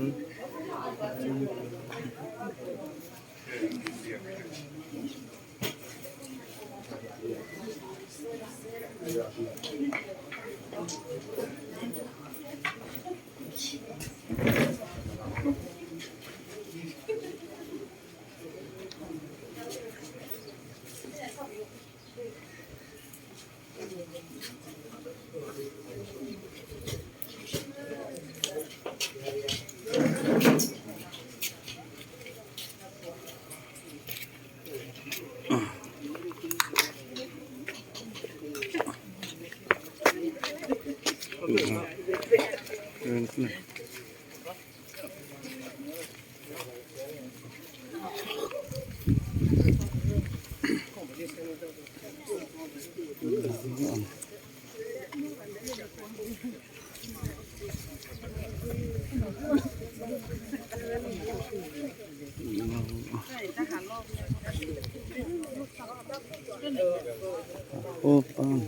ိၣ်ပၢ်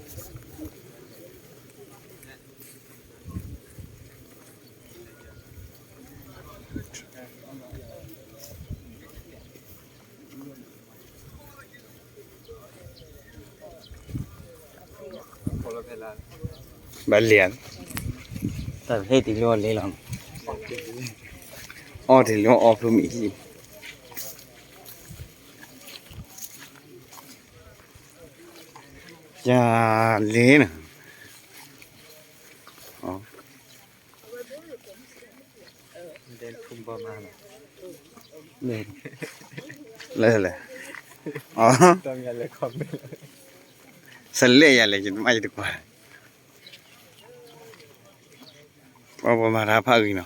ဘၣ်လဲၤ, တၢ်ဟ့ၣ်တံၤလီၤလ့လီၤ, အီၣ်တံၤလီၤအီၣ်ဖျိမံၤ, ယၤလ့နၤ, လဲၤလဲၤ, စလဲၣ်ယၤလဲၣ် ယတမၤယတကွၢ်, ပှၤမၤတၢ်ဖးဂ့ၤနီၤ.